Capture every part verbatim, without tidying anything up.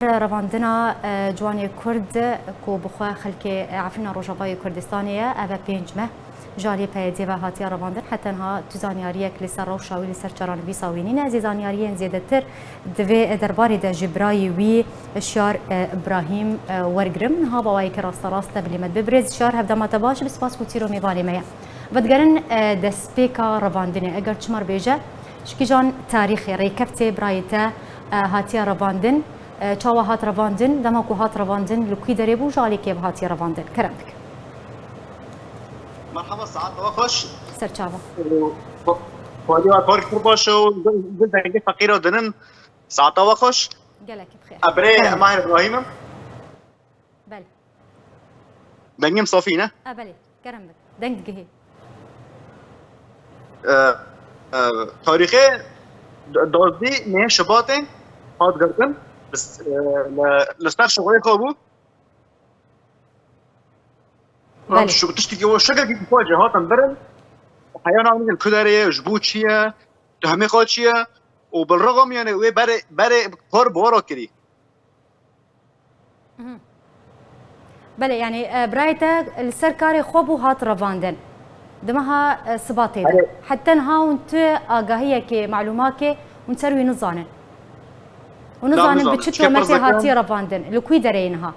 revandina, e, ciwanê Kurd ku bi xwe xelkê, e, Efrîna Rojavayê Kurdistanê ye, ev e pênc meh ji aliyê P Y D'ê ve hatiye revandin. Heta niha tu zanyariyek li ser rewşa wî, li ser çaranivîsa wî nîne. Ez ê zanyariyên zêdetir di vê derbarê de ji birayê wî Şiyar, e, Îbrahîm, e, wergirim. Niha bi awayekî rasterast te bilî me dibe. Birêz Şiyar, hevdema te baş, bi spas ku çîro mêvanê me ye. Vedigerin, e, destpêka revandinê. Eger çima bêje, ji kîjan tarîxê rêkeftê birayê te, e, hatiye revandin? E, çawa hat revandin? Dema ku hat revandin, li kû derê bû, ji alî kê ve hatiye revandin? Kerem dikim. Merhaba, saet we xweş. Ser çava. Xwedî we kar kir baş û gul dengê feqîra dinin. Saeta we xweş. Gelekî bi xêr. Ebrê Kerem. Mahir Ibrahîm im. Belê. Dengê min safî ne? E, belê. Kerem bik. Deng digihê. E, e, tarîxê d-, dozdî nê Şibatê hat girtin. Li s-, e, li, li ser şixulê xwe bû. Belê. Şu tiştekî o şekekî xwe cê hatin birin. Heya navnîkin ku derê ye, ji bo çi ye, tu hemê xwe çi ye? Û bilrixim, yani, wê berê, berê kar bi we re kirî. Mhm. Belê, yani, e, birayê te li ser karê xwe bû hat revandin. Di meha, e, Sibatê de. Belê. Heta niha hûn tu agahiyekê, malûmakê hûn ser wî nizanin. Hûn Na, nizanin bi nizanin. Çi çi tometê pirz dikim. Hatiye revandin. Li kû derê ye niha?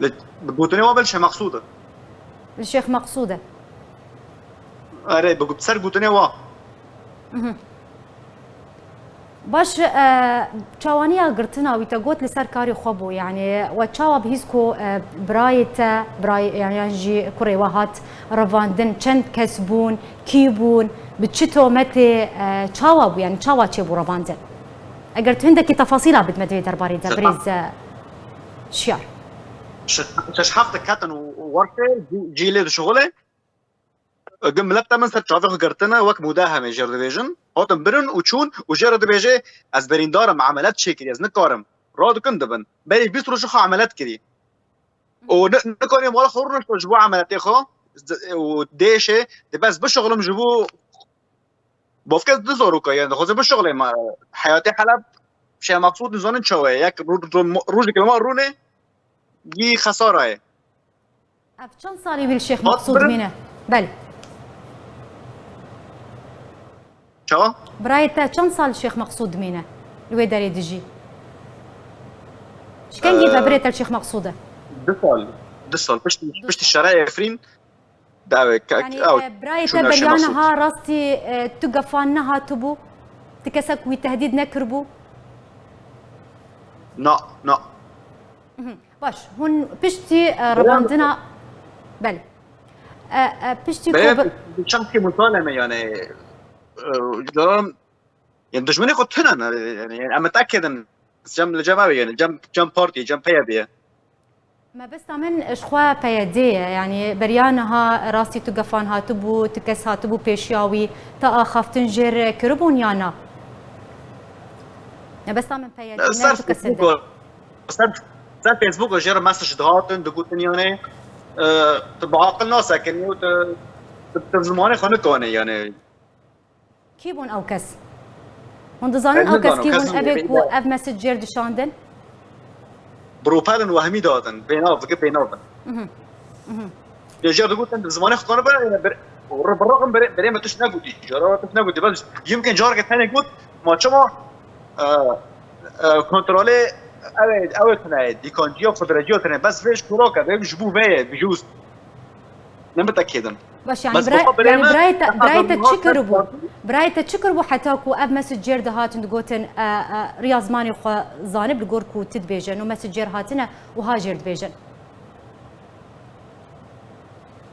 Li, bi gotinê wa bel Şêx Meqsûd e. Li Şêx Meqsûd e. Erê, bi gu-, ser gotinê wa. Mhm. Baş, e, çawaniya girtina wî te got li ser karê xwe bû, yani we çawa bihîst ku, e, birayê te, birayê, yani yan jî kurê we hat revandin, çend kes bûn, kî bûn, bi çi tometê, e, çawa bû, yani çawa çêbû revandin? Eger tu hindekî tefasîla bidme divê derbarê de, Şeş birêz, e, Şiyar. Şeş, şeş heft ketin û, û wertê cî, cî lê dişixulê. Ege milet te min ser çavê xwe girtine, wek mudehemê jê re dibêjin, hatin birin û çûn û jê re dibêje, ez birîndar im, emelet çêkirî, ez nikarim. Radikin dibin. Berî bîst rojê xwe emelet kirî. Û ni-, nikarî mala xwe rûnişto ji bo emeletê xwe, z-, û dêşê, dibe ez bişixulim ji bo bavke du zaroka, yani dixwaze bişixulê me. Heyatê Heleb, Şêx Meqsûd nizanin çawa ye. Yek ro-, ro-, rojekê li mal rûnê, gî xesara ye. Ev çend salî wî li Şêx Hat Meqsûd birin. Mîne? Belê. Çawa? Birayê te çend sal Şêx Meqsûd mîne? Li wê derê dijî. Ji kengî ve Ee, birê te li Şêx Meqsûd e? Du sal. Du sal. Piştî, Du piştî sal. Şerê Efrîn, dawê ke-, Yani, ew e, birayê te çûna beriya Şêx Meqsûd. Niha rastî, e, tu gefan nehatibû? Tu kesek wî tehdîd nekiribû? Na, na. Mhm. Baş, hûn piştî, e, Beriya revandina, belê. E, e, piştî Beriya ku bi- bi çend kî mutaleme yani, e, caran, yani dijminê xwe tune ne, yani, yani em metekê din, cem, li cem ev, yani cem, cem partî, cem P Y D ye. Mebesta min ji xwe P Y D ye, yani beriya niha rastî tu gefan hatibû, tu kes hatibû pêşiya wî, te axaftin jêr kiribûn ya na? Mebesta min P Y D ne, Ser tu kesin de. Facebook, ser, ser Facebook jê re mesaj dihatin, digotin yani, e, tu bi aqil nasekinî û tu, tu, tu zimanê xwe nikanî yani. Kî bûn ew kes? Hûn dizanin Ez ew kes nizanim, kî kes bûn, evê ku ev mesaj jêr dişandin? Bi rûpelin wehmî dihatin, bênav, vike bênav in. Mhm. Mhm. Lê jê digotin, bi zimanê xwe kanibe, yani bir, bir, bir raqim bere, bere me tişt negotî, cara tişt negotî. Bes yimkin careke tenê got, ma çima, e, e, kontrolê ew ê, ew ê tune, dîkanciya, xwedreciya tune, bes vê ji kurake, vê ji bo vê ye, bi jûz. Ne bi te kêdin. Baş, yani Bes bira-, bi xwe birê yani me, birayê te, birayê te çi kiribû? Birayê te çi kiribû heta ku ev mesaj jêr dihatin digotin, e, e, riya zimanê xwe zanib li gor ku tu dibêje, no mesaj jêr hatine û ha jêr dibêjin?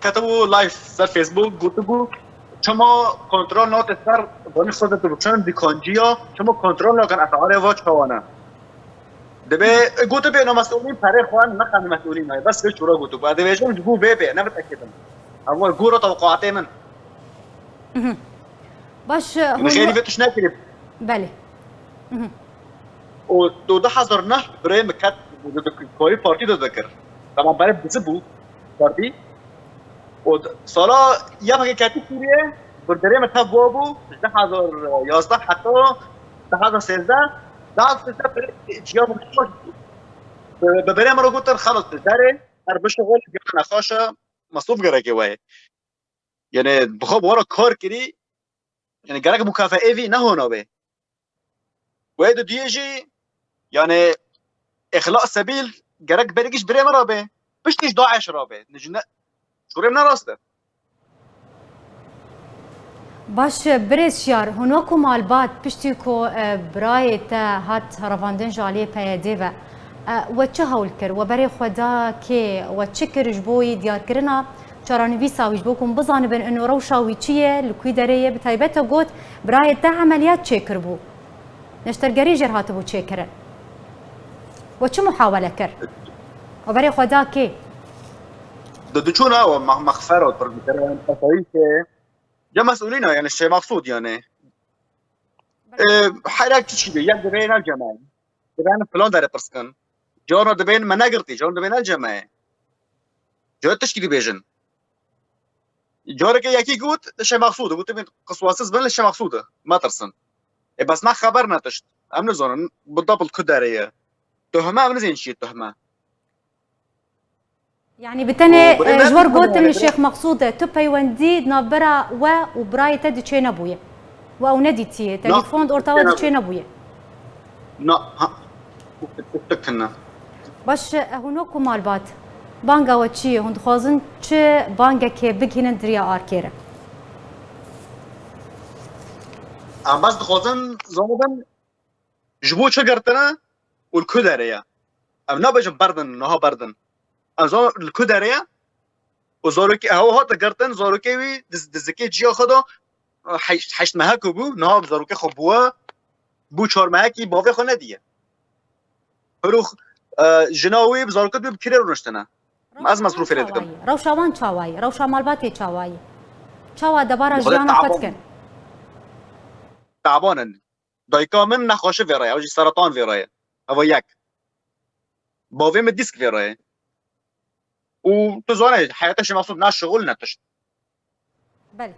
Ketibû live ser Facebook, gotibû, çima kontrol nate ser, banî xwe de tu biçin dîkanciya, çima kontrol nakin esarê va çawa ne? Dibê, e, gotibê, no mesûlîn perê xwe nexin mesûlîn nayê. Bes vê çûra gotibû. Ez dibêjim ji bo vê bê, ne bi te kêdin. Ev gora tewqatê min. Mhm. Baş, e, Min hûn xêrî vê tişt nekirî. Belê. Mhm. Û tu du hezar neh birê min ket, karî partî de dikir. Tamam, berê bizi bû partî. Û d-, sala yekê ketî Sûriye, birderê min tev wa bû, ji du hezar yazdeh heta du hezar sêzdeh, Dast te ser, çiya min xweş bû. Bi, bi berê min re gotin, xelas, tu derê, her bişuxul, gel nexaşe, mesrûf gerekê we ye. Yani, bi xwe bi we re kar kirî, yani, gerek mukafeê vî nehona wê. Wê di duyê jî, yani, îxlas sebîl gerek berî giş birê min re bê. Piştî ji DAIŞ re bê. Nijine, şûrê min ne rast e. Baş e, birêz Şiyar, hûn wekû malbat piştî ku, e, birayê te hat revandin ji aliyê P Y D ve, e, we çi hewl kir? We berê xwe da kê? We çi kir ji bo yî diyarkirina çarenivîsa wî, ji bo ku hûn bizanibin ino rewşa wî çi ye, li kû derê ye? Bi taybet te got, birayê te emeliyat çêkiribû. Neştergerî jêr hatibû çêkirin. We çi muhawele kir? We berê xwe da kê? Di diçûna we me-, mexfero pir dikir, yani, asayîşê. Ya mesûlîna, yani, Şêx Mexsûd, yani. E, her yek tişkî bê, yek dibê ne cemaye. Dibên filan derê pirs kin. Carna dibên me negirtî, carna dibên ne cemaye. Cara tişkî dibêjin. Carekê yekî got, li Şêx Mexsûd e. Gotin, qiswasiz bin li Şêx Mexsûd e. Metirsin. E, bes me xeber ne tişt. Em nizanin, bi dabl ku derê ye. Tuhme, em nizên çi ye tuhme. Yani bi tenê, e, ji wir gotin li Şêx Mexsûd e. Tu peywendî di navbera we û birayê te diçê nebûye. We ew nedîtiye. Telefon di orta we diçê nebûye. Na, ha. Tikine. Baş, e, hûn wekû malbat, banga we çi ye? Hûn dixwazin çi bangekê bigihînin di riya arkê re? Em bes dixwazin zanibin ji bo çi girtine û li ku derê ye. Em nabêjin berdin, niha berdin. Em zanin li ku derê ye û zarokê, ew hate girtin, zarokê wî diz-, dizikê ciya xwe da, heşt, heşt mehek bû, niha zarokê xwe bûye, bû çar mehekî bavê xwe nediye. Hirûx, e, jina wî bi zarokê wî bi kirê rûniştine. Ez mesrûfê lê dikim. Rewşa wan çawa ye? Rewşa malbatê çawa ye? Çawa debara jiyana xwe dikin? Taban in. Dayika min nexweşi vê re ye, ew jî seretan vê re ye. Heva yek. Bavê min dîsk vê re ye. Û tu zane, heyeta Şêx Mexsûd ne şixul ne tişt. Belê.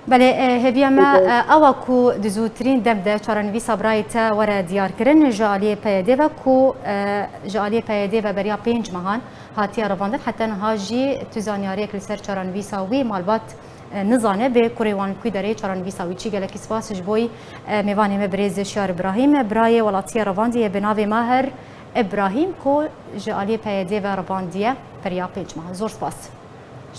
Belê, e, hêviya me, e, ew e ku di zûtirîn dem de çarenivîsa birayê te were diyarkirin ji aliyê P Y D ve ku, e, ji aliyê P Y D ve beriya pênc mehan hatiye revandin. Heta niha jî tu zanyariyek li ser çarenivîsa wî malbat, e, nizane. Bê kurê wan li ku derê çarenivîsa wî çi? Gelekî spas ji bo yî, e, mêvanê me birêz Şiyar Îbrahîm, birayê welatiyê revandiye bi navê Maher Îbrahîm ku ji aliyê P Y D ve revandiye beriya pênc mehan. Zor spas.